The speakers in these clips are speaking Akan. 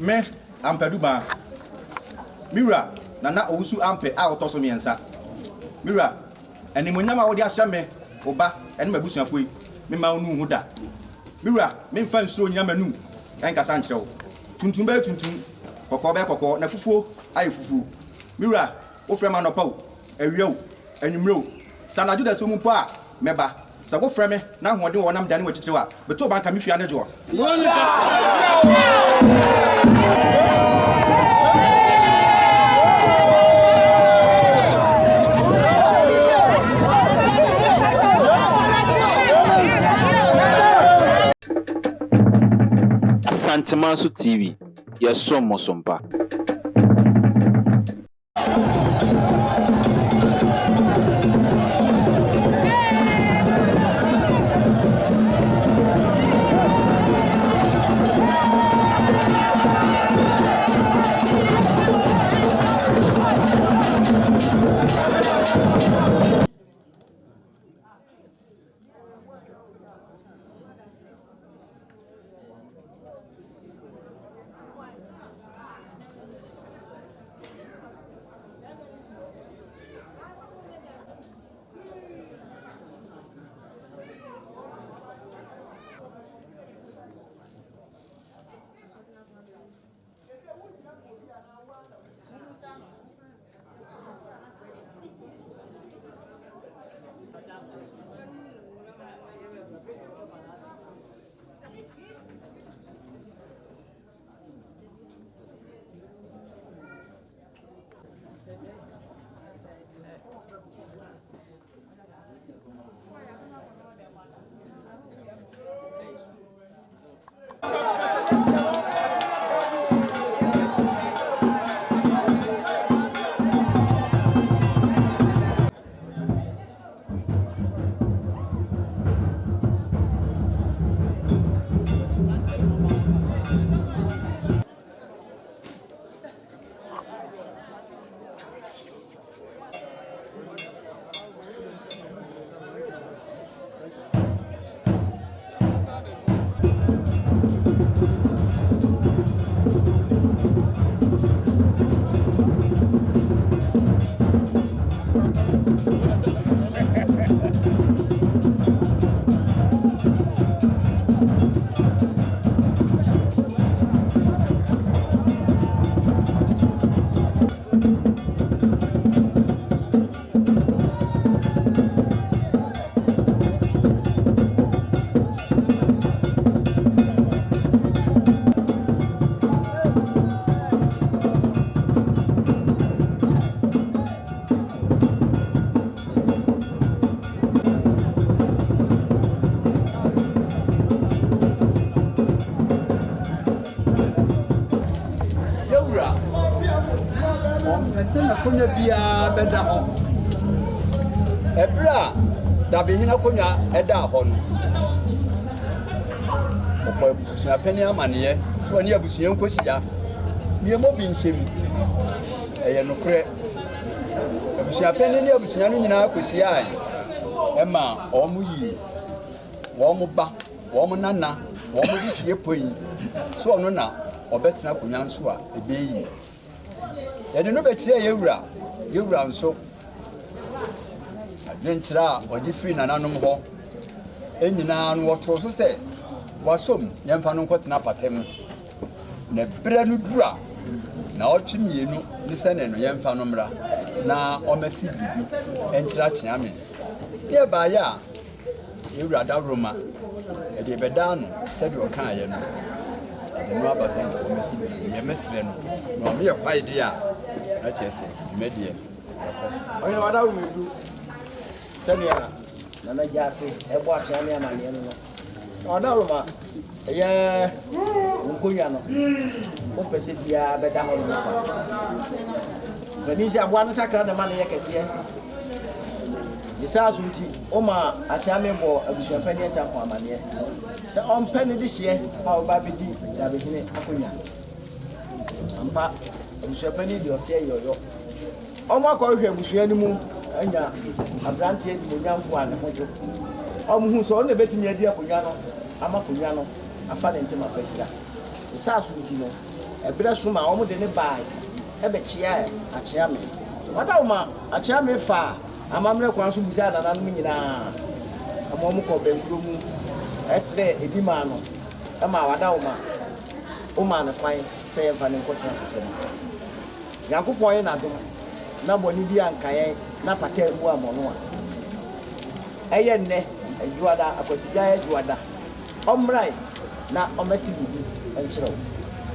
Me, Ampadu Baa. Me wura, Nana Owusu Ampɛ a ɔtɔ so miɛnsa. Me wura, animuonyam a wode ahyɛ me, wo ba, ne m'abusuafoɔ yi, memma wo nuu ho da. Me wura, memfa nsuo nnyina m'anum nkasa nkyerɛ wo. Tuntum bɛyɛ tuntum, kɔkɔɔ bɛyɛ kɔkɔɔ, na fufuo ayɛ fufuo. Me wura, wofrɛ me anɔpa o, awia o, anwummerɛ o, sɛ anadwo dasuo mu mpo a, mɛba. Sɛ wofrɛ me na ahoɔden wɔ hɔ na medane w'akyitiriw a, meto wo ba nka me fie anadwo. Asantemanso TV, yɛsom mo so mpa. Yɛwura, ɔmpɛ sɛ n'akonnwa biara bɛda hɔ. Ɛberɛ a dabehene akonnwa ɛdaa hɔ no, ɔbɔ abusuapanin amaneɛ sɛ ɔne abusua nkɔhyia nneɛma bi nhyɛ mu. Ɛyɛ nokorɛ. Abusuapanin ne abusua no nyinaa kɔhyiae ɛma wɔn yii wɔn ba, wɔn nana, wɔn de sie pɔn sɛ ɔno na ɔbɛtena akonnwa nso a ɛbɛyɛ yie. Yɛde no bɛkyerɛɛ yɛn wura, yɛn wura nso adwenkyerɛ a ɔgye firi nananom hɔ nyinaa no wɔtoo so sɛ wasom yɛmfa no nkɔtena pata mu. Na berɛ no duru a, naawɔtwe mmienu ne sɛne no yɛmfa no mmra na ɔmmɛsi biribi nkyerɛ akyeame. Ne ɛbaeɛ a Yɛn Wura Dawuroma, yɛde rebɛda ano sɛdeɛ ɔkaeɛ no, yɛde no aba sɛ nka wɔmmɛsi biribi. Yɛmmɛsrɛ no na ɔma yɛ kwae deɛ a, na kyerɛ sɛ dwumadie no ɛkɔ so. Ɔhene Wadawuroma du, sɛdeɛ Nana Gyasi ɛbɔ Akyeame amaneɛ no no, na Wadawuroma ɛyɛ wo nkonnwa no, wompɛ sɛ biara bɛda hɔ nom kwa. Mpanin sɛ aboa no takra na ɛma no yɛ kɛseɛ. Ne saa so nti, ɔmaa Akyeame bɔɔ abusuapanin Acheampong amaneɛ sɛ ɔmpɛ ne dehyeɛ a ɔba abɛdi Dabehene akonnwa. Ampa, abusuapanin deɛ ɔseɛ yɛ ɔyɔ. Wɔn akɔhwehwɛ abusua no mu anya aberanteɛ animuonyamfoɔ a ne ho dwo. Wɔhu sɛ ɔno na ɛbɛtumi adi akonnwa no ama akonnwa no afa ne ntoma pa afira. Ne saa so nti no. Ɛberɛ so ma wɔde no baeɛ bɛkyeaa Akyeame. Ɔdawoma Akyeame faa amammerɛ kwan so bisaa nananom nyinaa ma wɔkɔɔ bɛnkuro mu srɛɛ ebi maa no ma Ɔdawoma womaa no kwan sɛ yɛmfa no nkɔtena pata mu. Nyankopɔn yɛ n'adom na bɔne bi anka yɛn na pata ammu ammɔ no a, ɛyɛ nnɛ Dwoada, Akwasidae Dwoada. Ɔmmrae na ɔmmɛse biribi nkyerɛ wo.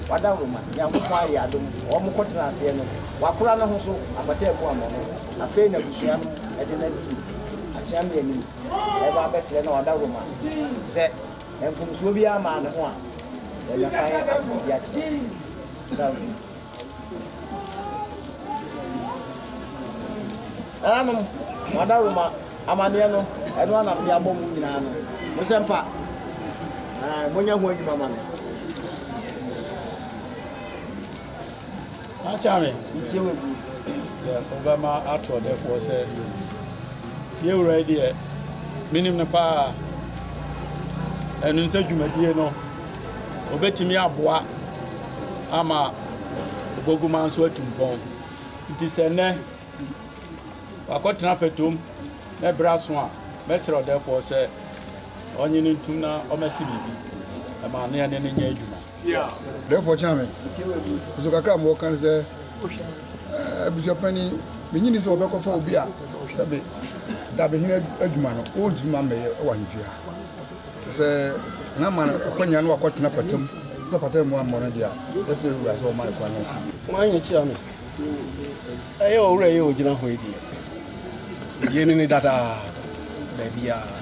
W'adaworoma, Nyankopɔn ayɛ adom, wɔn kɔtena aseɛ no, wakora ne ho so apata amu ama no. Afei na abusua no de no adi akyeame anim reba abɛsrɛ na w'adaworoma sɛ mfomsoɔ biara maa ne ho a, wanya kwan ase biribi akyerɛ wo. Dawid. Nananom, mo adaworoma, amaneɛ no, ɛno ara na mede abɔ mo nyinaa no. Mo sɛmpa, na monyɛ ho adwuma ma me. Akyɛ me. Metie wo agu. Sɛ wobɛma ato ɔdɛfoɔ sɛ yɛn wura yi deɛ menim no paa. Ɛno sɛ dwumadie no ɔbɛtumi aboa ama Oboguma nso atu mpɔn. Nti sɛ nnɛ wakɔtena pɛtom na ɛberɛ aso a, mɛsrɛ ɔdɛfoɔ sɛ ɔnye no ntum na ɔmmɛse biribi ma ne ɛne no nyɛ adwuma. Ɔdɛfoɔ kyena me. Nso kakra a mewɔ ka ne sɛ, abusuapanin, mennye nni sɛ wɔbɛkɔfa obi a sɛbe dabehene adwuma no ɔntumi mma mmɛyɛ wɔ ahemfie ha. Sɛ na ama no akwanya na wakɔtena pata mu, sɛ pata mu ammɔ no deɛ a, yɛsrɛ Wura sɛ ɔmma no kwan na ɔnsi bio. Moanyɛ kyia me. Ɛyɛ owura yi a ɔgyina hɔ yi deɛ, yɛni no dadaada baabiara.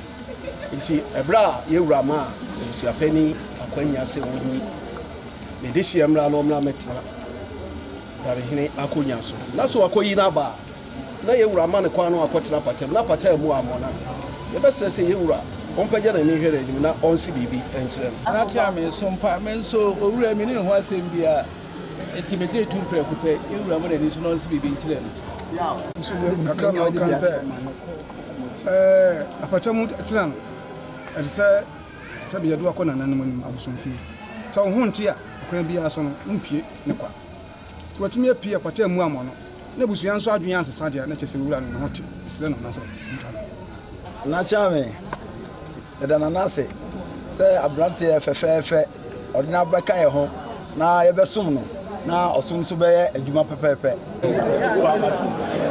Nti ɛberɛ a yɛn wura maa abusuapanin akwanya sɛ ɔnyi ne dehyeɛ mmra na ɔmmra mmɛtena Dabehene akonnwa so, na sɛ wakɔyi no aba a, na yɛn wura ama no kwan na wakɔtena apata mu, na apata ammu ammɔ no a, yɛbɛsrɛ sɛ yɛn wura ɔmpagya n'ani nhwɛ n'anim na ɔnse biribi nkyerɛ no. Na tea me nso mpa, me nso, owura, minni ne ho asɛm biara, enti migye tom prɛko pɛ, yɛn wura mma n'ani so na ɔnse biribi nkyerɛ no. Kakra na ɔka ne sɛ, Ɛɛ, apata mu tena no, ɛte sɛ sɛbe yɛde wo akɔ nananom anim, abosomfie. Sɛ wo ho nte a, ɔkwan biara so no, wompue ne kwa. Sɛ watumi apue apata mu ammɔ no, na abusua nso adwene ansesa deɛ a, na kyerɛ sɛ owura no ne ho te. Mesrɛ Nana sɛ ɔntwa no. Nana Kyeame, yɛda Nana ase sɛ aberanteɛ fɛfɛɛfɛ ɔde no abɛka yɛn ho na yɛbɛsom no na ɔsom nso bɛyɛ adwuma pɛpɛɛpɛ.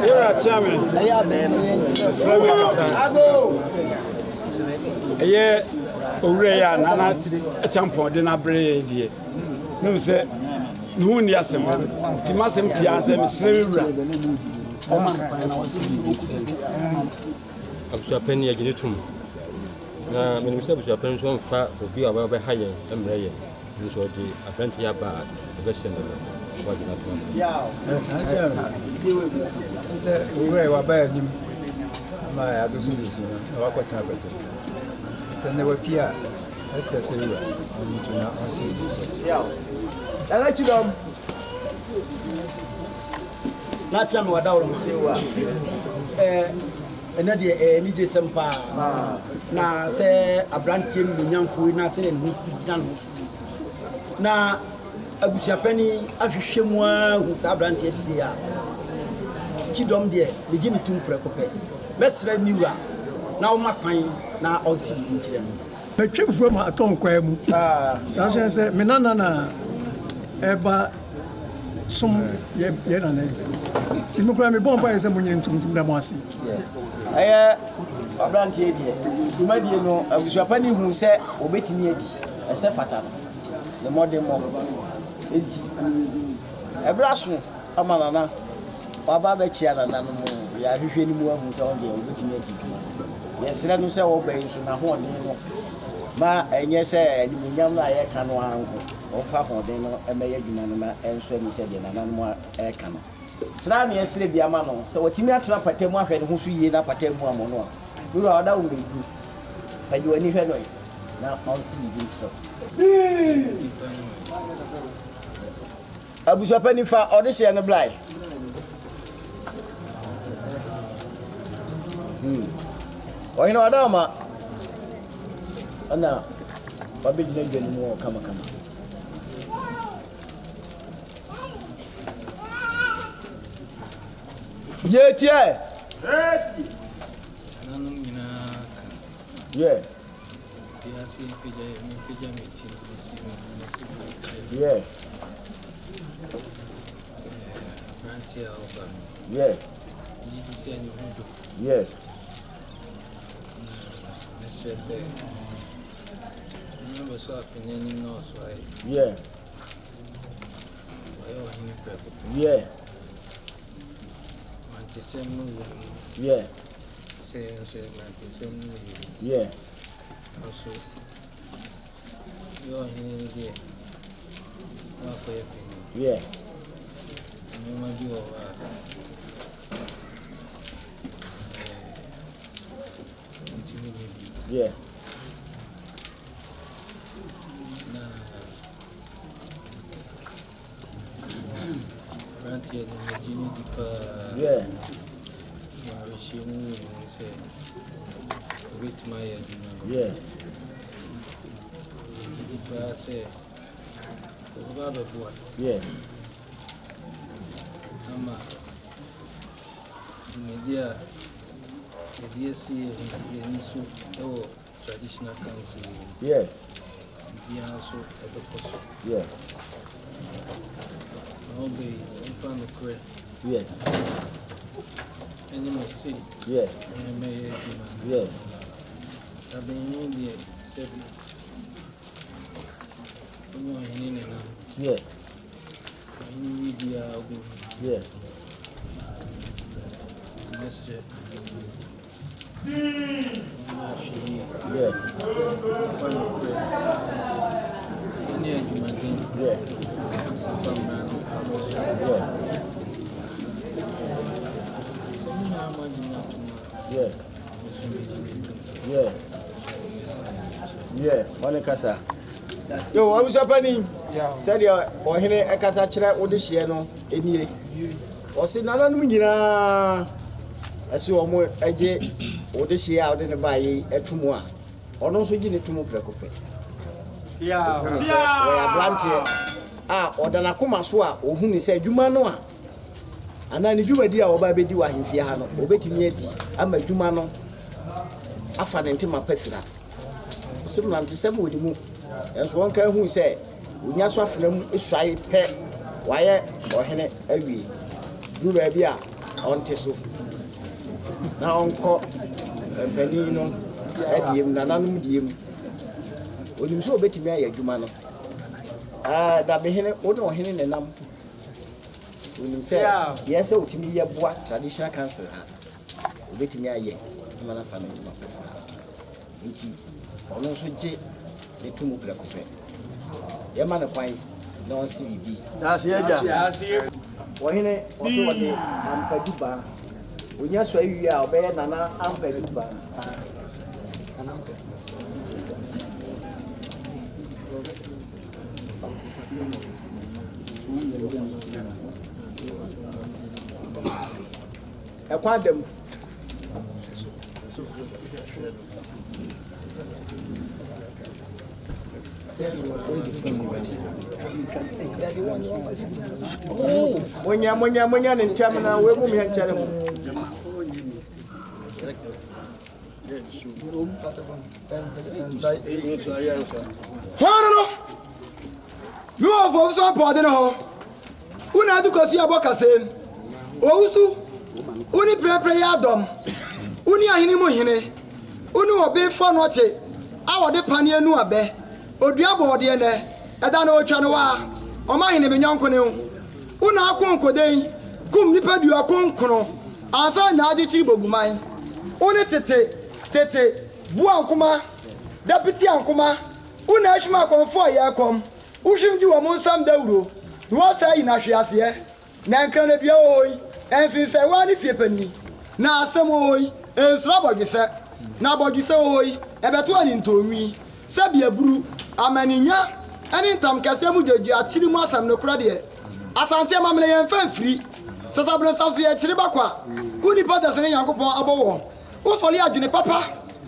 Yɛwura Kyeame, mesrɛ me kasa. Ɛyɛ owura yi a Nana Acheampong de no abrɛ yɛn deɛ, mehu sɛ ne ho nni asɛm nti m'asɛm tiaa sɛ mesrɛ me wura ɔma no kwan na ɔsi biribi kyerɛ no. Abusuapanin yɛgye no tom na menim sɛ abusuapanin nso ɔmfa obi a ɔbɛha yɛn mmerɛ yɛn nso ɔde aberante yi aba a yɛbɛhyɛ no no wagye no atom Sɛ owura yi waba anim ama yɛato so susu no na wakɔtena pɛtɛ sɛ nnɛ wapie a Ɛsɛ sɛ wura no tu na ɔsi ne kyɛ. Nana Kyidɔm. Na kyerɛ me wadaworo ho ɛɛ ɛnɛ deɛ ɛyɛ anigye sɛm paa na sɛ aberanteɛ nimonyamfoɔ yi na sɛdeɛ ne ho si gyina ne ho so na abusuapanin ahwehwɛ mu ara hu saa aberanteɛ te sei a Kyidɔm deɛ megye ne tom prɛko pɛ mɛsrɛ me wura na ɔma kwan na ɔnsi biribi nkyerɛ no. Matwa fufuo ma atɔ nkwan mu. Nanso yɛ sɛ me nana na ɛba som yɛ yɛ nana yi. Nti me koraa mebɔ mpaeɛ sɛ monyere ntom nti meda mo ase. Ɛyɛ aberanteɛ deɛ dwumadie no abusuapani hu sɛ wɔbɛtumi adi ɛsɛ fata no ne mmɔdemmɔ nti ɛberɛ aso ama nana waba abɛkyea nananom yɛahwehwɛ no mu ahu sɛ ɔno deɛ ɔbɛtumi adi dwuma Yɛsrɛ no sɛ ɔba yi nso n'ahoɔden no ma ɛnyɛ sɛ animuonyam no a yɛreka no ara nko, ɔmfa ahoɔden no mmɛyɛ adwuma no na ɛnsɔ ani sɛdeɛ nananom reka no. Srɛ ara na yɛsrɛ bi ama no sɛ watumi atena pata mu ahwɛ ne ho so yie na pata mu ammɔ no a. Me wura ɔda wo mmɛduru. Pagye w'ani hwɛ no ɛ na ɔnse biribi nkyerɛ wo. Abusuapanin fa ɔdehyeɛ no blae. Hmm. Ɔhene wada ɔma ɛna wabɛgyina dwa no mu wɔ kamakama. Yɛtie. Nananom nyinaa ka. Yeah. Obiara sɛ mpagya mempagya me ti mesi mesi bo kyerɛ. Yeah. Aberanteɛ a ɔba no. Yeah. Megye di sɛ ne ho dwo. Yeah. Na mesrɛ sɛ ɔno bɛsɔ afe n'anim na ɔso ayɛ. Yeah. Ɔyɛ ɔhene prɛko pɛ. Yeah. Mantesɛm no wɔ mu. Yeah. Sɛ yɛn nso yɛ mantesɛm no yɛ mu. Yeah. Nanso yɛ ɔhene no deɛ na wakɔyɛ panin. Yeah. Nneɛma bi wɔ hɔ a ntumi nyɛ bi. Yeah. Na aberanteɛ no megye no di paa. Yeah. Na awerɛhyɛmu wɔ ne mu sɛ ɔbɛtumi ayɛ adwuma no. Yeah. Megye di paa sɛ ɔbɛba abɛboa. Yeah. Ama dwumadi a yɛde asi yɛn ani so wɔ Traditional Council yi mu. Yeah. Biribiara nso ɛbɛkɔ so. Yeah. Na ɔbɛ yi mfa nokorɛ. Yeah. Ɛne mo se. Yeah. Ɛne mɛyɛ adwuma. Yeah. Dabenyi deɛ sɛbi ɔne ɔhene nenam. Yeah. Ɔhene yi biara wobɛhu. Yeah. Mɛsrɛ. Yeah. Yeah. Yeah. Yeah. Yeah. Yeah. Ɔne kasa. Yo, abusuapani, sɛdeɛ ɔhene ɛkasa kyerɛ wo de hyeɛ no nie. Ɔse nananom nyinaa ɛse wɔn gye wo dehyeɛ a wode no baeɛ yi to mu a, ɔno nso gye ne to mu prɛko pɛ. Ɔhu ne sɛ ɔyɛ aberanteɛ a ɔda n'akoma so a ɔhu ne sɛ adwuma no a anaa ne dwumadi a ɔba bɛdi wɔ ahemfie ha no, ɔbɛtumi adi ama adwuma no afa ne ntoma pa fira. Ɔse mmerantesɛm wɔ ne mu, nanso wɔnka hu sɛ Onya so afena mu suae pɛ, wayɛ ɔhene awie. Duru baabi a, ɔnte so na ɔnkɔ mpanin no deɛ mu, nananom deɛ mu. Onim sɛ obetumi ayɛ adwuma no. Ɛɛ dabehene, wo ne ɔhene nenam. Onim sɛ deɛ sɛ otumi yɛ boa traditional council ha, obetumi ayɛ ama no afa ne ntoma pɛfra. Nti ɔno nso gye ne to mu prɛko pɛ. Yɛma no kwan na ɔnse biribi. Ɔhene ɔse ɔde Ampadu baa. Onya sɔe wie a ɔbɛyɛ Nana Ampadu baa. Ɛkwan da mu. Monyɛ monyɛ monyɛ ne nkyɛm na wɔamu me nkyɛre ho. Hwan no? Me wɔ mfomso apɔɔde no hɔ. Wo na adu kɔsu abɔ kasɛm. Owusu, wo ne prɛprɛ yɛ adɔm. Wo ne ahene mu hene. Wo ne ɔbenfo anɔkye a wɔde paneɛ nu abɛ. Odua bɔɔdeɛ nɛ, ɛda no ɔtwa no waa. Ɔma hene me yɔnko ne wo. Wo na ako nkoden kum nnipa duɔkron ansa na agye kyiri boguman. Wo ne tete, tete, boa nkoma, dapiti ankoma. Wo na ahwim akɔmfo a yɛrekɔm. Wohwim gye wɔn nsam dawuro, na wɔsɛe yi n'ahweaseɛ. Na nkranadua wɔ hɔ yi, ɛnsensɛn waa ne fie panin. Na asɛm wɔ hɔ yi, ɛnsuro abɔdwesɛ. Na abɔdwesɛ wɔ hɔ yi, ɛbɛto anintɔnwi. Sɛbi aburu, amaninya, ne ntamkɛseɛ mu gyagya kyiri mu asɛm nokorɛ deɛ, Asante amammerɛ yɛmfa mfiri. Sasabrensa nso yɛkyere ba kwa. Wo nnipa dasani Nyankopɔn abɔ wɔ. Wosɔre adwene papa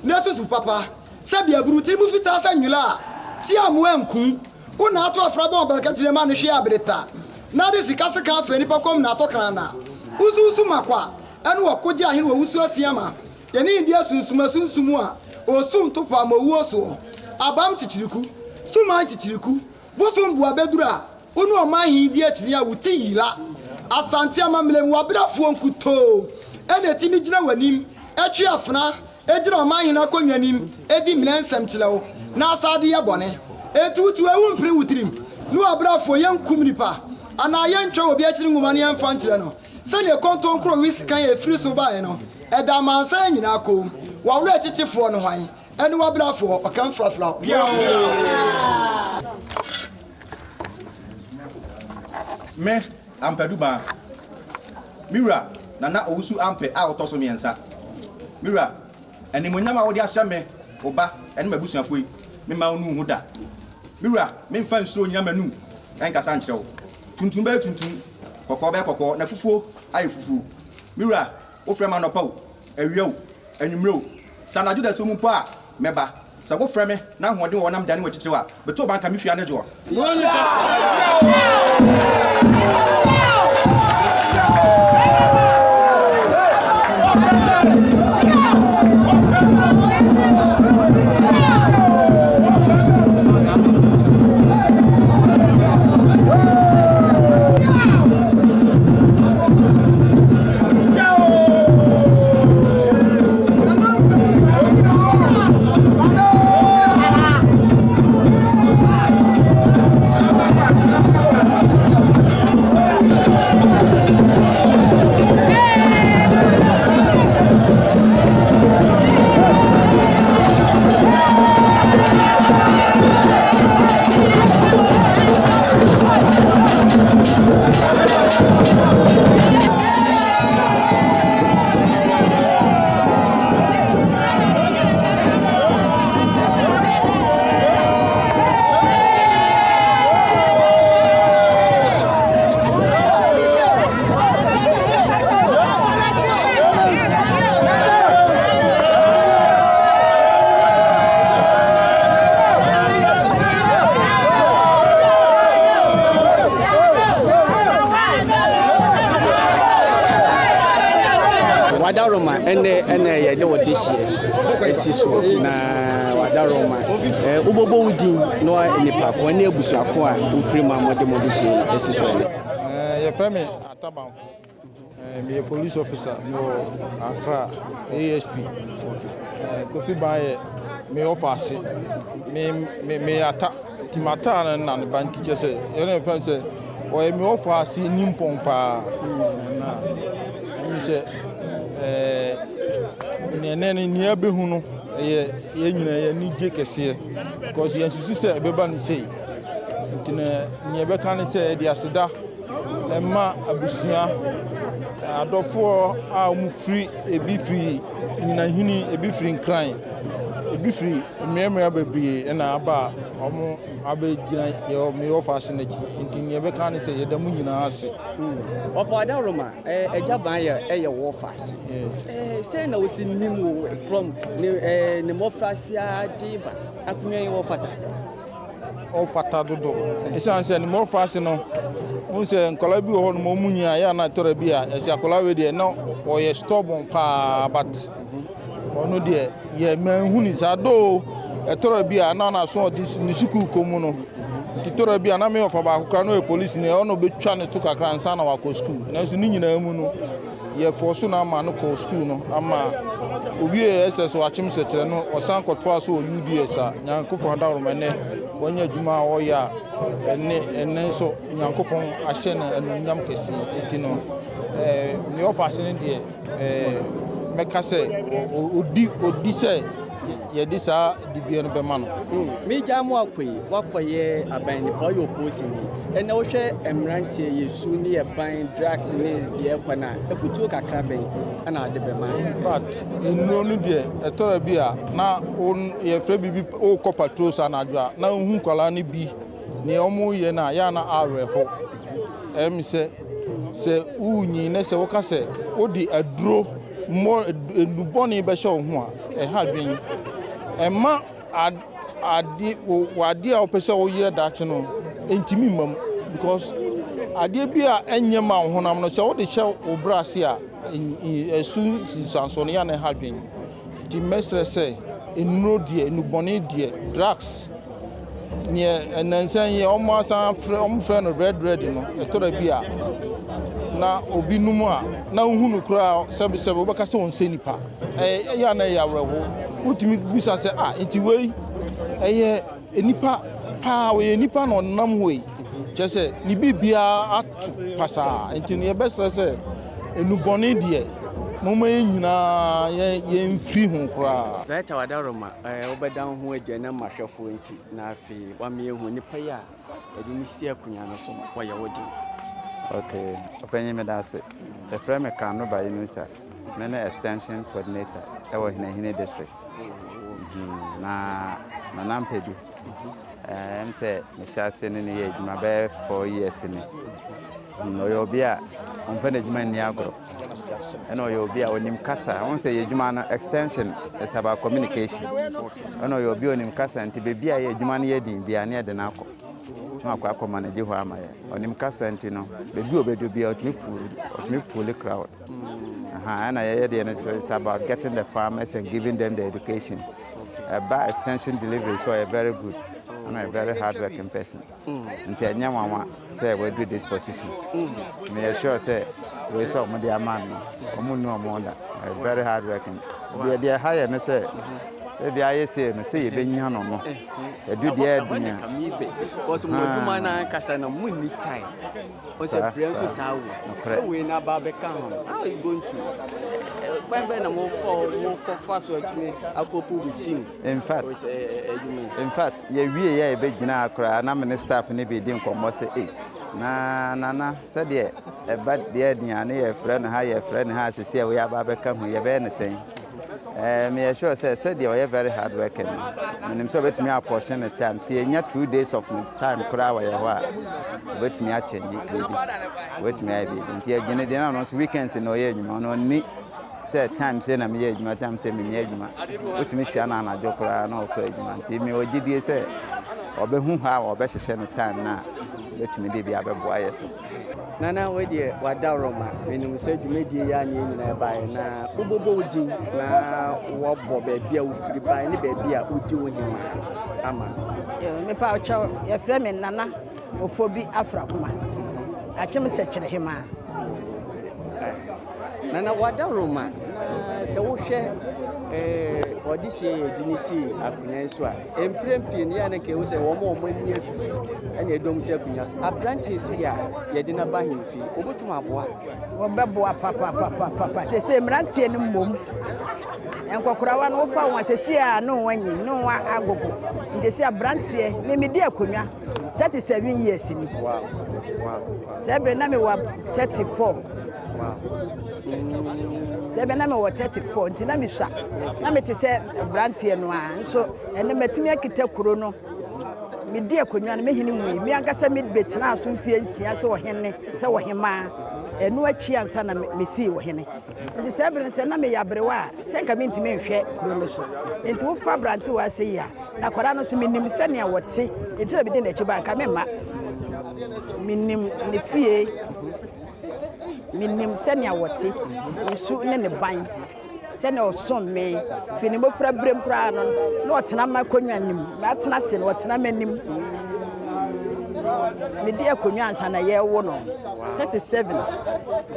na susu papa. Sɛbi aburu tiri mu fitaa sɛ nwera a tia mmoa nku. Wo na ato afra bɔn barkatire ma no hwe abere ta. Na de sika sekan fɛ nipa kɔm na atɔ kran na. Wo nso wo su ma kwa. Ɛne ɔko gye ahene wɔ wusu asiama Yɛne ndi asunsum asunsum a osum to fa ma owuo soɔ Abam kyikyiriku, suman kyikyiriku, bosom boa bɛduru a wo ne ɔman he di akyini a wo ti yira Asante amammerɛ mu w'abrafoɔ nkutoo na ɛtumi gyina w'anim twe afena gyina ɔman hene akonnwa anim di mmerɛ nsɛm kyerɛ wo na asa de yɛ bɔne. Enti wo ti wawu mpene wo tirim ne w'abrafoɔ yɛnkum nipa anaa yɛntwa obi akyiri nwoma no yɛmfa nkyerɛ no sɛdeɛ kontonkuro we sekan a ɛfiri soro baeɛ no ɛda amansan nyinaa koom. W'awerɛkyekyefoɔ no hwan? Ɛne w'abrafoɔ ɔka mfrafra wo. Me, Ampadu Baa. Me wura, Nana Owusu Ampɛ a ɔtɔ so miɛnsa. Me wura, animuonyam a wode ahyɛ me, wo ba, ne m'abusuafoɔ yi, memma wo nnu ho da. Me wura, memfa nsuo nnyina m'anum nkasa nkyerɛ wo. Tuntum bɛyɛ tuntum, kɔkɔɔ bɛyɛ kɔkɔɔ, na fufuo ayɛ fufuo. Me wura, wofrɛ me anɔpa o, awia o, anwummerɛ o, sɛ anadwo dasuo mu mpo a, mɛba. Sɛ wofrɛ me na ahoɔden wɔ hɔ na medane w'atitiriw a, meto ban ka me fie anadwo. Wadaroma ɛnɛ ɛnɛ yɛde wɔ dehyeɛ asi so na wadaroma wobɔbɔ wo din na nipa ko ne abusuako a wofiri mu a mode mo dehyeɛ asi so ɛnɛ. Yɛfrɛ me Atabanfo. Meyɛ police officer mewɔ Accra ASP. Kofi Ban yɛ me ɔfa ase. Me me meyɛ ata nti m'ata no na ne ba nti kyɛ sɛ yɛne yɛfrɛ no sɛ ɔyɛ me ɔfa ase nimpɔn paa na ɛmi sɛ ɛɛ nea nea nea bɛhu no ɛyɛ yɛn nyinaa yɛn ani gye kɛseɛ because yɛn susu sɛ ɛbɛba ne sei nti na nea ɛbɛka ne sɛ yɛde aseda ɛma abusua adɔfoɔ a wɔfiri ebi firi Nyinahini, ebi firi Nkran, ebi firi mmeammea bebree na aba a wɔn abɛgyina yɛ me ɔfa ase n'akyi nti nea ɛbɛka ne sɛ yɛda mu nyinaa ase. Ɔfa Adaworoma, Agya Ban yɛ ɛyɛ wɔ ɔfa ase. Sɛn na wosi nim wo from ne ne mmɔfraase ara de ba akonnwa yi wɔfata? Ɔfata dodo. Ɛsiane sɛ ne mmɔfraase no, wohu sɛ nkwadaa bi wɔ hɔ nom wɔn nyinaa yɛ ana tɔrɔ bi a ɛsɛ akwadaa wei deɛ na ɔyɛ stubborn paa but ɔno deɛ yɛ manhu ne saa doo ɛtɔrɔ bi a na n'aso ɔde ne sukuu kɔ mu no nti tɔrɔ bi a na me ɔfa baako koraa na ɔyɛ polisi ni ɔno ɔbɛtwa ne to kakra ansa na wakɔ sukuu nanso ne nyinaa mu no Yɛfɔɔ so no ama no kɔɔ sukuu no ama owiee SS wɔ Akyem Sɛkyerɛ no ɔsan kɔtoaa so wɔ UDS a Nyankopɔn adaworoma ɛnɛ wanya adwuma a ɔyɛ a ɛne ɛnɛ nso Nyankopɔn ahyɛ no anuonyam kɛseɛ nti no ɛɛ nea ɔfa ase no deɛ ɛɛ mɛka sɛ ɔdi ɔdi sɛ yɛde saa dibea no bɛma no. Megyaa mo akɔ yi, woakɔyɛ aban nipa, woyɛ ɔpolisini. Ɛnɛ wohwɛ mmeranteɛ yɛ su ne yɛ ban, drugs ne deɛ ɛkɔ no a, afutuo kakra bɛn ɛna wode bɛma? In fact, nnuro no deɛ ɛtɔrɔ bi a na yɛfrɛ biribi wokɔ patrols anadwo a na wohu nkwadaa no bi nea wɔyɛ no a yɛ a na awerɛho. Ɛyɛ me sɛ sɛ wonyin na sɛ woka sɛ wode aduro mmɔ nnubɔne bɛhyɛ wo ho a, ɛha adwene. Ɛma ade w'adeɛ a wopɛ sɛ woyɛ daakye no ntumi mma mu because adeɛ bi a ɛnyɛ ma wo honam no sɛ wode hyɛ wo bra ase a. Ɛso nsunsuansoɔ no yɛ a na ɛha adwene. Nti mɛsrɛ sɛ nnuro deɛ, nnubɔne deɛ, drugs, neɛ nnansa yi wɔn asan afrɛ wɔn frɛ no red red no, ɛtɔ da bi a na obi nom a na wohu no koraa sɛbesɛbe wobɛka sɛ ɔnsɛ nipa. Ɛyɛ a na ɛyɛ awerɛho. Wotumi bisa sɛ ah nti wei ɛyɛ Nnipa paa, ɔyɛ nipa na ɔnam hɔ yi. Kyerɛ sɛ ne biribiara ato pasaa. Nti no yɛbɛsrɛ sɛ nnubɔne deɛ, momma yɛn nyinaa yɛmfiri ho koraa. Director Wadaroma, wobɛda wo ho adi ɛnam m'ahwɛfoɔ nti, na afei woama yɛahu nipa yi a yɛde no si akonnwa no so no, ɔyɛ wo den. Ok, ɔpanyin meda ase. Yɛfrɛ me Kano Bayinusa. Me ne extension coordinator ɛwɔ Hinahini district. Na Nana Mpedu, ɛm sɛ mehyɛ ase ne ne yɛ adwuma bɛyɛ 4 years ni. Ɔyɛ obi a ɔmfa n'adwuma nni agorɔ. Ɛna ɔyɛ obi a ɔnim kasa. Ɔhu sɛ yɛ adwuma no extension is about communication. Ɛna ɔyɛ obi a ɔnim kasa nti baabi a yɛ adwuma no yɛ den biara ne yɛde no akɔ. Na wakɔ akɔ manage hɔ ama yɛ. Ɔnim kasa nti no baabi a ɔbɛdu biara ɔtumi pull crowd. Ɛna yɛyɛ deɛ no so it's about getting the farmers and giving them the education. Ɛba extension delivery so ɔyɛ very good. Ɛna ɔyɛ very hard working person. Nti ɛnyɛ nwanwa sɛ wadu this position. Meyɛ sure sɛ wei sɛ ɔmo de ama no, ɔmo nnu ɔmo da. Ɔyɛ very hard working. Deɛ ɛha yɛ ne sɛ ebi ayɛ sei no sɛ yɛbɛnya no, ɛdu deɛ ɛdene a. Because mo adwuma no ankasa no mo nni time. Ɔsɛ brɛ nso saa wo. Wei na aba abɛka ho. How are you going to kwan bɛn na mo fa mo kɔfa so atumi akɔpu with team? In fact, yɛwie yɛ yɛbɛgyina ha koraa na me ne staff no bi di nkɔmmɔ sɛ ei, na Nana, sɛdeɛ ɛba deɛ aduane yɛfrɛ no ha, yɛfrɛ no ha sisi a wei aba abɛka ho, yɛbɛyɛ ne sɛn? Meyɛ sure sɛ sɛdeɛ ɔyɛ very hard working no, menim sɛ ɔbɛtumi apɔhye ne time. Sɛ yɛnya 2 days of ne time koraa wɔ yɛ hɔ a, ɔbɛtumi akyɛngye biribi, ɔbɛtumi ayɛ biribi. Nti yɛgyene deɛ na ɔno nso weekends na ɔyɛ adwuma. Ɔno ɔnni sɛ time sɛ na meyɛ adwuma, time sɛ menyɛ adwuma. Wotumi hyia no anadwo koraa na ɔkɔ adwuma. Nti mewɔ gyidie sɛ ɔbɛhu hɔ a ɔbɛhyehyɛ ne time no a ɔbɛtumi de bi abɛboa yɛ so. Nana, wei deɛ wadaworoma. Menim sɛ dwumadie yi a ne yɛn nyinaa baeɛ na wobɔbɔ wo din na wɔbɔ baabi a wofiri baeɛ ne baabi a wodi wo hema ama. Mepa ɔkyɛw, yɛfrɛ me Nana Ofobi Afrakoma, Akyem sɛ kyerɛ hemaa. Nana wadaworoma, na sɛ wohwɛ ɔde sie yɛde ne sii akonnwa yi so a, mprɛn pii no yɛ ne nka ɛhu sɛ wɔn a wɔn ani afifi ɛna ɛdɔm si akonnwa so. Aberanteɛ si a yɛde no aba ahemfie, wɔbɛtumi aboa? Wɔbɛboa papapapapa. Sese mmeranteɛ no mmom, nkɔkorawa no wofa wɔn a, sese a ne wɔn anyi ne wɔn agogo. Nti sɛ aberanteɛ me medi akonnwa 37 years ni. Sɛ bere na mewɔ 34. Sɛ bɛ na mewɔ 34 nti na mesua na mete sɛ aberanteɛ no a, nso ɛno matumi akita kuro no. Medi akonnwa no, mehene wui, me ankasa mebɛtenaa so mfeɛ 6 sɛ ɔhene, sɛ ɔhemaa. Ɛno akyi ansa na mesii ɔhene. Nti sɛ bere no sɛ na meyɛ aberewa a, sɛ nka mentumi nhwɛ kuro no so. Nti wofa aberantewa sɛ yi a, na akwadaa no nso menim sɛnea wɔte, nti na mede n'akyi ba. Nka memma menim ne fie, menim sɛnea wɔte, nsu ne ne ban, sɛnea ɔsom me fi ne mmɔfra berɛm koraa no, na ɔtena ma akonnwa anim, matena ase no ɔtena m'anim. Mede akonnwa ansa na yɛwo no 37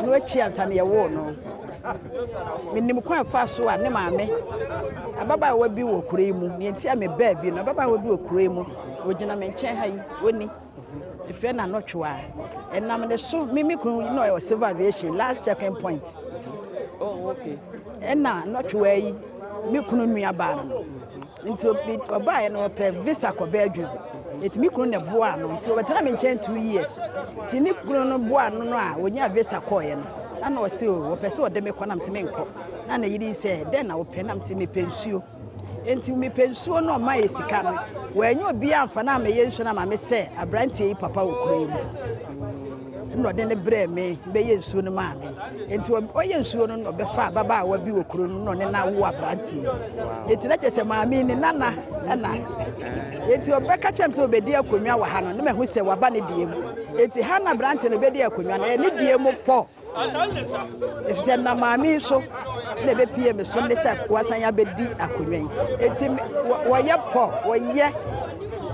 no akyi ansa na yɛwoo no. Menim kwan fa so a ne maame ababaawa bi wɔ kuro yi mu. Nea nti a mebaa bi no, ababaawa bi wɔ kuro yi mu, ogyina me nkyɛn ha yi, wɔni efɛ na nɔtwewa ɛnam ne so. Me kunu na ɔyɛ civil aviation last checking point. Oh, okay. Ɛna nɔtwewa yi me kunu nua baa no, nti ɔbaeɛ no ɔpɛ visa kɔ Belgium. Nti me kunu na boa no, nti ɔbɛtena me nkyɛn 2 years. Nti ne kunu no boa no a wɔnya visa kɔɔeɛ no, ana ɔse o wɔpɛ sɛ ɔde me kɔ, nam sɛ menkɔ. Na ne yere yi sɛ dɛn na wopɛ? Nam sɛ mepɛ nsuo. Nti mepɛ nsuo no, ɔma yɛ sika no, wɔanya obiara amfa no amɛyɛ nsuo no ama me sɛ aberanteɛ yi papa wɔ kuro yi mu. Ɛna ɔde ne brɛɛ me bɛyɛ nsuo no maa me. Nti ɔyɛ nsuo no na ɔbɛfa ababaawa bi wɔ kuro no na ɔne no awo aberanteɛ. Nti na kyerɛ sɛ maame ne nana ɛna nti ɔbɛka kyerɛ me sɛ ɔbɛdi akonnwa wɔ ha no, ne mahu sɛ waba ne deɛ mu. Nti ha na aberanteɛ no ɔbɛdi akonnwa no, ɛyɛ ne deɛ mu pɔ. Efisɛ nam maame yi so na ebepue me so ne sɛ wasan abedi akonnwa yi. Enti wɔyɛ pɔ, wɔyɛ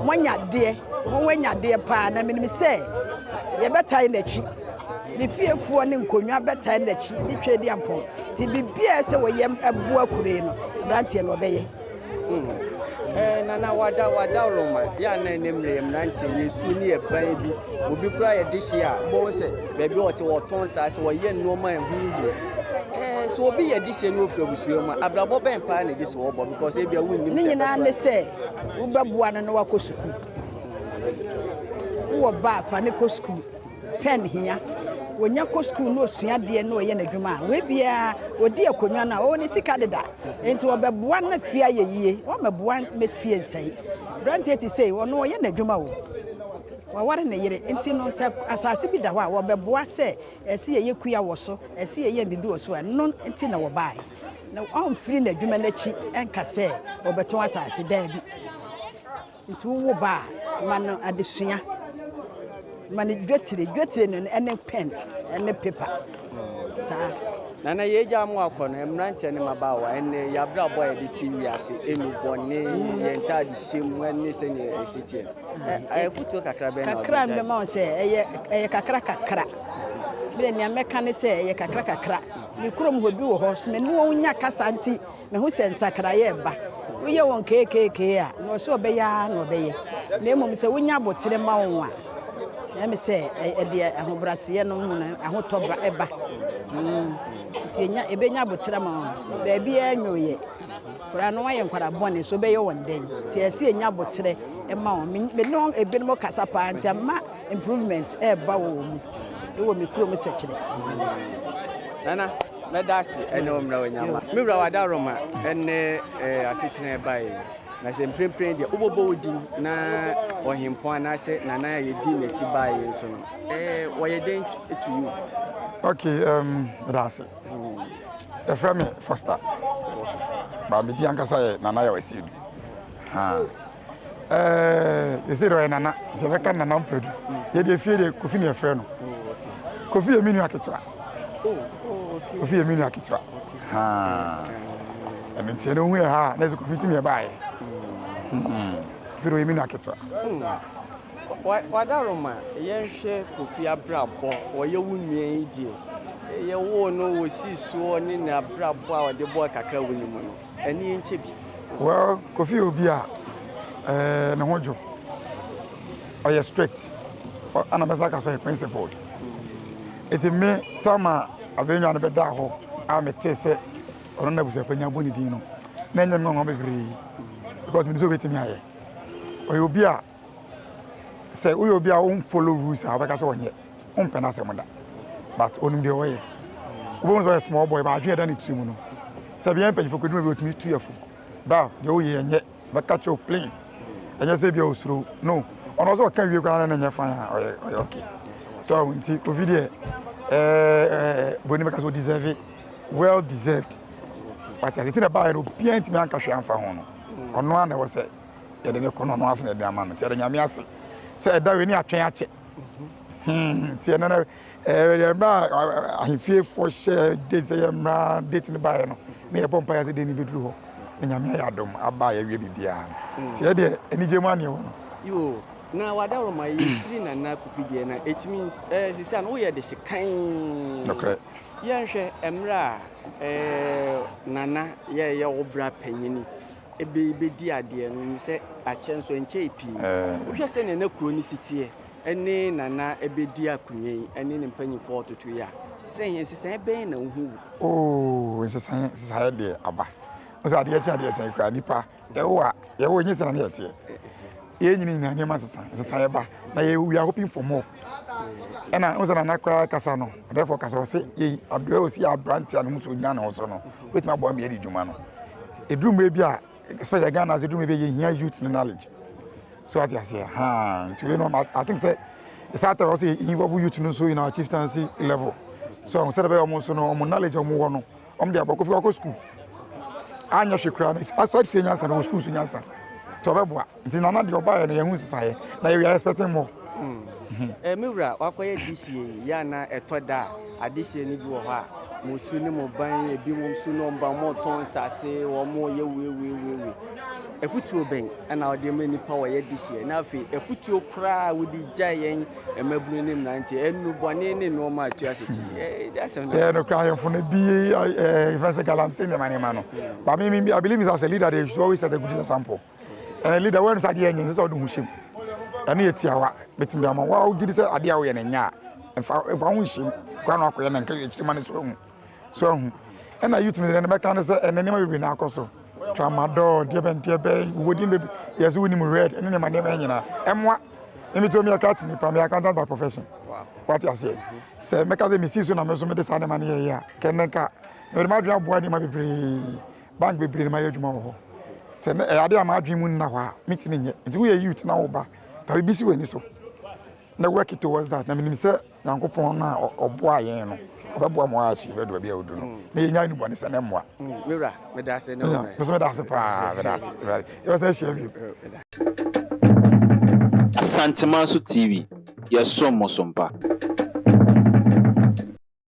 moanya adeɛ, wɔanya adeɛ paa na menim sɛ yɛbɛtae n'akyi. Ne fiefoɔ ne nkonnwa bɛtae n'akyi ne Tweaduampɔn. Nti biribiara a ɛsɛ sɛ wɔyɛ boa kuro yi no, aberanteɛ no ɔbɛyɛ. Eh, nana wada wada roma yɛ ana ne mmerɛ mmeranteɛ yɛsu ne yɛ ban bi obi koraa yɛ dehye a wobɛhu sɛ baabi a ɔte wɔtɔn saa sɛ wɔyɛ nneɛma a ɛho hia eh, sɛ obi yɛ dehye ne ofiri abusua mu a abrabɔ bɛn paa na ɛgye sɛ wɔbɔ because ebia wonnim Ne nyinaa ne sɛ wobɛboa no na wakɔ sukuu. Wowɔ ba a fa ne kɔ sukuu. Pɛn hia. Onya kɔ sukuu na osua adeɛ na ɔyɛ n'adwuma a, wei biara ɔdi akonnwa no a, ɔwɔ ne sika deda. Enti ɔbɛboa na fie ayɛ yie. Ɔmmɛboa ma fie nsɛe. Aberanteɛ te sei, ɔno ɔyɛ n'adwuma o. Waware ne yere. Nti no, sɛ asase bi da hɔ a, wɔbɛboa sɛ ɛsɛ yɛyɛ kua wɔ so, ɛsɛ yɛyɛ biribi wɔ so a, ɛno nti na wɔbaeɛ. Na ɔmfiri n'adwuma no akyi nka sɛ ɔbɛtɔn asase, daabi. Nti wowo ba a, ma no adesua. Ma no dwetire. Dwetire no ɛne pen ɛne paper. Saa. Nana yɛgya mo akɔ no mmeranteɛ ne mmabaawa ɛnɛ yɛabrabɔ a yɛde te wiase ɛnu bɔne yɛn ntaade hyɛ mu ɛne sɛdeɛ ɛsi teɛ afutuo kakra bɛn na kakra mbɛma wo sɛ ɛyɛ ɛyɛ kakra kakra mede nea mɛka ne sɛ ɛyɛ kakra kakra me kurom hɔ bi wɔ hɔ so me ne wɔn nya kasa nti Mahu sɛ nsakraeɛ reba. Woyɛ wɔn keekeekee a, nea ɔsɛ ɔbɛyɛ ara na ɔbɛyɛ. Na mmom sɛ wonya aboterɛ ma wɔn a, ɛyɛ me sɛ ɛde ahobrɛaseɛ no mu no ahotɔ ba ɛba. Mm. Nti yɛnya yɛbɛnya aboterɛ ama wɔn. Baabiara nwooyɛ. Koraa no wɔayɛ nkwadaa bɔne so wobɛyɛ wɔn dɛn? Nti ɛsɛ yɛnya aboterɛ ma wɔn. Me me ne wɔn ebinom kasa paa nti ama improvement ɛreba wɔ wɔn mu. Ɛwɔ me kurom sɛkyerɛ. Nana. Mɛda ase ɛne wo mmerɛ w'anya ma. Me wura w'adaworoma ɛne eh, asetena ɛbaeɛ yi. Na sɛ mprempren deɛ wobɔbɔ wo din na ɔhempɔn anaasɛ nana a yɛdi n'akyi baeɛ yi nso no, eh, wɔyɛ dɛn to you? Okay, um, meda ase. Yɛfrɛ me Foster. Ba me din ankasa yɛ Nana Yaw Asiedu. Ha. Ɛɛ, yɛsɛ deɛ ɔyɛ Nana, nti yɛbɛka Nana Mpradu. Yɛde efie deɛ Kofi na yɛfrɛ no. Kofi yɛ me nua ketewa. Kofi yɛ me nua ketewa. Haa. Ɛno nti ɛno hu yɛ ha a, na ɛsɛ Kofi ti na ɛbaeɛ. Kofi deɛ ɔyɛ me nua ketewa. Wadaroma, yɛnhwɛ Kofi abrabɔ, ɔyɛ wo nua yi deɛ, yɛwoo no wɔsii soɔ ne n'abrabɔ a ɔde bɔɔ kakra wɔ ne mu no, ɛne yɛnkyɛ bi. Well, Kofi yɛ obi a eh, ne ho dwo. Ɔyɛ strict. Ɛna mɛsan aka sɛ ɔyɛ principled. Eti me tam a abɛnwa no bɛdaa hɔ a metee sɛ ɔno na abusuapanyin abɔ ne din no, na ɛnyɛ me nwanwa bebree because menim sɛ obetumi ayɛ. Ɔyɛ obi a sɛ woyɛ obi a wo follow rules a wobɛka sɛ ɔnyɛ, wompɛ n'asɛm da. But onim deɛ ɔyɛ. Wobɛhu sɛ ɔyɛ small boy but adwene ɛda ne tiri mu no, sɛ bia mpanyinfoɔ kɔduru bi otumi tu yɛ fo. Ba deɛ woyɛ ɛnyɛ, bɛka kyerɛ wo plain. Ɛnyɛ sɛ bia osuro no. Ɔno ɔsɛ ɔka wie koraa na ɛnyɛ fine a ɔyɛ ɔyɛ okay. So nti Kofi deɛ ɛɛ ɛɛ broni bɛka sɛ o deserve well deserved. Wate ase ti na baayɛ no obiara ntumi anka hwee amfa ho no. Ɔno ara na ɛwɔ sɛ yɛde ne kɔ no ɔno ara so na yɛde ama no. Nti yɛde Nyame ase sɛ ɛda wei ne atwɛn akyɛ. Hmm nti ɛno no ɛɛ mmerɛ a ahemfiefoɔ hyɛ date sɛ yɛmmra date no baeɛ no na yɛbɔ mpaeɛ sɛ date no bɛduru hɔ na Nyame ayɛ adom aba a yɛawie biribiara no nti ɛdeɛ anigye mu aneɛ wɔ no. Yoo, na w'adaworoma yi firi Nana Kofi deɛ na ɛtumi ɛɛ sisi ano woyɛ de hye kann. Nokorɛ. Yɛnhwɛ mmerɛ a ɛɛ Nana yɛɛyɛ wo bra panyini ebe bɛdi adeɛ no sɛ akyɛ nso ɛnkyɛe pii. Wohwɛ sɛdeɛ na kuro no si teɛ ne Nana bɛdi akonnwa yi ne ne mpanyinfoɔ ɔtoto yi a, sɛn nsesaeɛ bɛn na wohu wɔ? Oo, nsesaeɛ nsesaeɛ deɛ aba. Wo sɛ adeɛ kye adeɛ sɛn koraa nipa yɛwo a yɛwo nyɛ sɛ na ne yɛteɛ. Yɛn nyina nyina nneɛma sesa nsesaeɛ ba na yɛ we are hoping for more. Ɛna wo sɛ Nana koraa kasa no ɔdɛfoɔ kasa ɔse yɛ adoɛ ɔsi yɛ aberanteɛ a ne ho so gyina ne ho so no wobɛtumi aboa ma yɛadi dwuma no. Ɛduru mmerɛ bi a especially Ghana sɛ ɛduru mmerɛ bi a yɛhia youth no knowledge. So ate aseɛ haa nti wei no I think sɛ saa time ɔsɛ involve youth no nso in our chieftaincy level so sɛdeɛ bɛyɛ ɔmo nso no ɔmo knowledge ɔmo wɔ no ɔmo de abɔ kofi wakɔ school anyɛ hwɛ koraa no aside fie nyansa no wɔ school nso nyansa nti ɔbɛboa nti nana deɛ ɔbaeɛ no yɛn ho nsesaeɛ na yɛ we are expecting more. Eh, me wura, wakɔyɛ dehyeɛ yi, yɛ ana ɛtɔ da a, adehyeɛ no bi wɔ hɔ a, mo su ne mo ban, ebi mo su ne wɔn ban, wɔtɔn nsase, wɔn yɛ wei wei wei wei. Afutuo bɛn ɛna wɔde ma nipa wɔyɛ dehyeɛ? Na afei, afutuo koraa a wode gya yɛn mmabunu ne mmeranteɛ, nnubɔne ne nneɛma a ɛtu ase ti. Eh, asɛm no. Yeah, no cry for the be eh, friends galamsey ne mane mano. But me, me, I believe as a leader, they should always set a good example. Ɛnɛ leader wɔn sɛ adeɛ nyɛ nsɛ sɛ ɔde ho hyɛm ɛno yɛ tiawa bɛtumi de ama wa wogye di sɛ adeɛ a woyɛ no nyɛ a mfa mfa ho nhyɛm kora na wakɔyɛ na nka akyiri ma no so ahu so ahu ɛna youth no deɛ mɛka ne sɛ ɛnɛ nneɛma bebree na akɔ so tramadol deɛ bɛn deɛ bɛn wobɔdin bebree yɛ so wonim red ɛne nneɛma nneɛma nyinaa ɛmmoa ɛmi to mi akra kye nipa mi accountant by profession wate aseɛ sɛ mɛka sɛ mesi so na me nso mede saa nneɛma no yɛyɛ a kɛnɛ nka mede m'adwene aboa nneɛma bebree Bank bebree na mayɛ adwuma wɔ hɔ. Sɛ ɛyɛ adeɛ a m'adwene mu nna hɔ a, mentumi nyɛ. Nti woyɛ youth na woba, fa biribi si w'ani so na work towards that. Na menim sɛ Nyankopɔn no a ɔboa yɛn no, ɔbɛboa ma woachieve adu baabi a wodu no. Na yɛnya ne bɔne sɛ ne mmoa. Me wura, meda ase ne wo mmerɛ. Me nso meda ase paa, meda ase. Yɛbɛsan ahyia bio. Asantemanso TV, yɛsom mo so mpa.